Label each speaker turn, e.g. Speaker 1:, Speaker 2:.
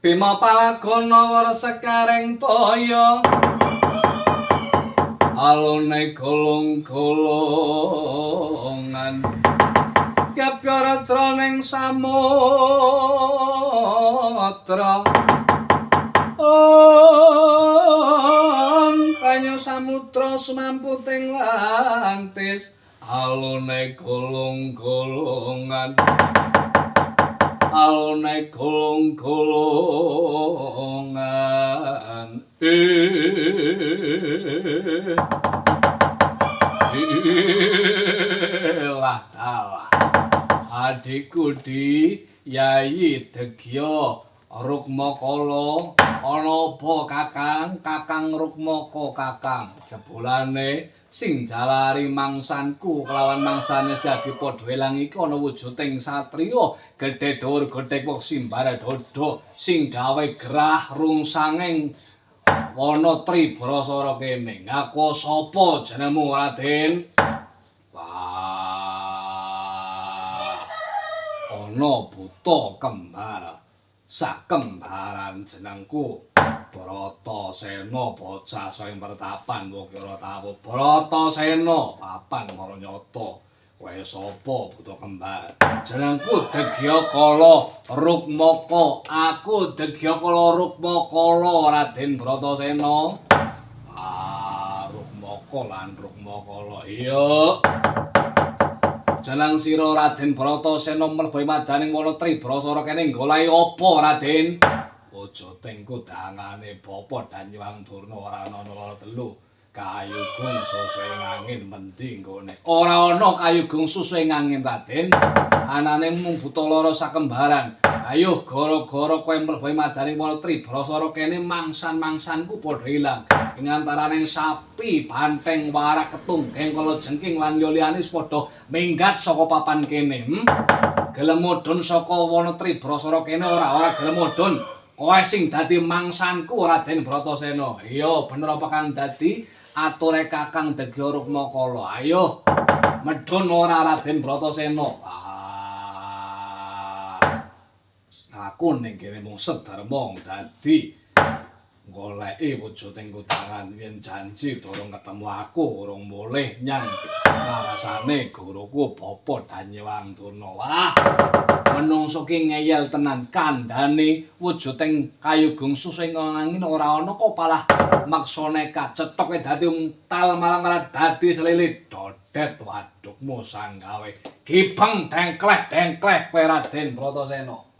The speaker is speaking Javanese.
Speaker 1: Bima Palagana wara sekaring toya alone golong-golongan kepyara jroning samudra om banyu samudra sumamputing lantis alone golong-golongan alone golong-golongan lah alah adikku di Yayi Degya Rukmakala ana apa Kakang? Kakang Rukmaka Kakang jebulane sing jalari mangsanku kelawan mangsane si adi padha ilang iki ana wujuding satriya gedhe dhuwur gedhe wong simbar dodo sing gawe gerah rungsanging wana Tribrasara kene. Ngaku sapa jenengmu Raden? Wah, ana buta kembar sakembaran jenengku Bratasena bocah saking pertapan wong kira tawu Bratasena papan para nyata. Kowe sapa buta kembar? Jenengku Degyakala Rukmaka. Aku Degyakala Rukmakala Raden Bratasena. Ah, Rukmaka lan Rukmakala. Iya. Jeneng sira Raden Bratasena mlebu madaning wana Tribrasara kene goleki apa Raden? Wujuding kudangane Bapa Danyang Durna ora ana loro telu. Kayugung susuhe angin mendi nggone. Ora ana kayugung susuhe angin Raden. Anane mung buta loro sakembaran. Ayo gara-gara kowe mlebu madaning wana Tribrasara kene mangsan-mangsanku padha ilang. Ing antaraning sapi, banteng, warak, ketunggeng, kalajengking lan liya-liyane wis padha minggat saka papan kene. Gelem mudhun saka wana Tribrasara kene ora ora gelem mudhun. Kowe sing dadi mangsanku Raden Bratasena. Iya, bener apa kang dadi ature Kakang Degya Rukmakala. Ayo medhun ora Raden Bratasena. Ah. Aku ning kene mung sedarma dadi goleki wujuding kudangan yen janji durung ketemu aku urung mulih nyang ngarasane guruku Bapa Danyang Durna. Wah, menungso ki ngeyel tenan kandhane wujuding kayugung susuhe angin ora ana kok palah maksa nekat cethoke dadi untal malah malah dadi selilit dodet wadukmu sanggawe gibeng dengkleh dengkleh kowe Raden Bratasena.